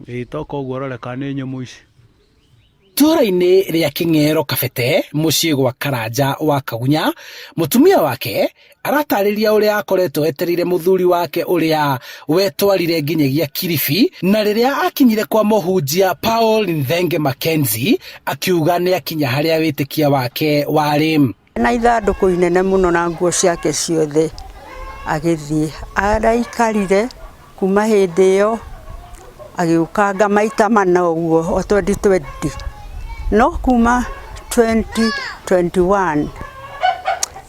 Ĩĩ toka ũguo ũrore kana nĩ nyũmũ ici. Itũũra-inĩ rĩa Kĩng'ero Kabete mũciĩ gwa Karanja wa Kagunya, mũtumia wake aratarĩria ũrĩa akoretwo etereire mũthuri wake ũrĩa wetwarire nginyagia Kilifi, na rĩrĩa akinyire kwa mũhunjia Paul Nthenge Mackenzie akiuga nĩ akinya harĩa wĩtĩkia wake warĩ. Na ithandũkũ inene mũno na nguo ciake ciothe agĩthiĩ. Araikarire kuma hĩndĩ ĩyo agĩũkanga maita mana ũguo o 2020. No kuma 2021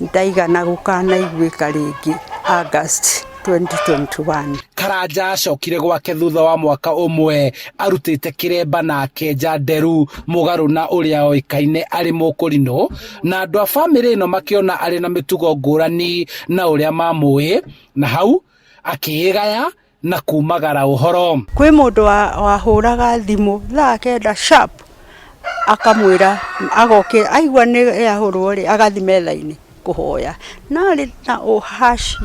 ndaigana gũkanaiguĩka rĩngĩ August 2021. Karanja acokire gwake thutha wa mwaka ũmwe arutĩte kĩremba na akenja nderu mũgarũ na ũrĩa oĩkaine arĩ mũkũrinũ, na andũ a bamĩrĩ ĩno makĩona arĩ na mĩtugo ngũrani na ũrĩa mamũĩ, na hau akĩĩgaya na kumagara ũhoro. Kwĩ mũndũ wahũraga thimũ thaa 9 sharp akamwĩra agokĩra aigua nĩ yahũrwo rĩ agathiĩ metha-inĩ kũhoya. Na arĩ na ũhaci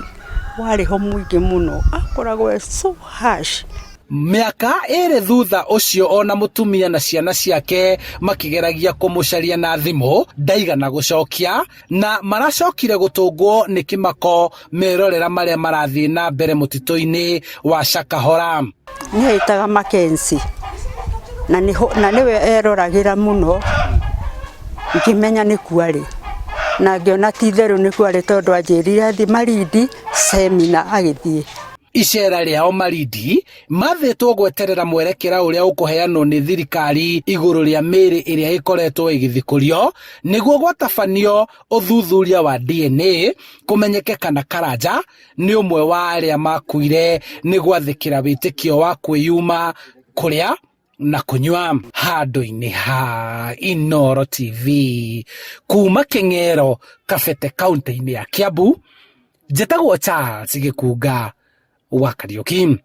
warĩ ho mũingĩ mũno, akoragwo e so harsh. Mĩaka 2 thutha ũcio ona mũtumia na ciana ciake makĩgeragia kũmũcaria na thimũ ndaigana gũcokia, na maracokire gũtũngwo nĩ kĩmako merorera marĩa marathiĩ na mbere mũtitũ-inĩ wa Shakahola. Nĩ etaga Mackenzie na nĩwe eroragĩra mũno, ngĩmenya nĩ kuarĩ na ngĩona ti itherũ nĩ kuarĩ tondũ anjĩrire athiĩ Malindi seminar agĩthiĩ. Icera rĩao Malindi mathĩtwo gweterera mwerekera ũrĩa ũkũheanwo nĩ thirikari igũrũ rĩa mĩĩrĩ ĩrĩa ĩkoretwo ĩgĩthikũrio nĩguo gwatabanio ũthuthuria wa DNA kũmenyeke kana Karanja nĩ ũmwe wa arĩa makuire nĩ gwathĩkĩra wĩtĩkio wa kwĩyuma kũrĩa na kũnyua. Handũ-inĩ ha Inooro TV kuma Kĩng'ero Kabete kaunti-inĩ ya Kiambu, njĩtagwo Charles Gĩkunga wa Kariũki.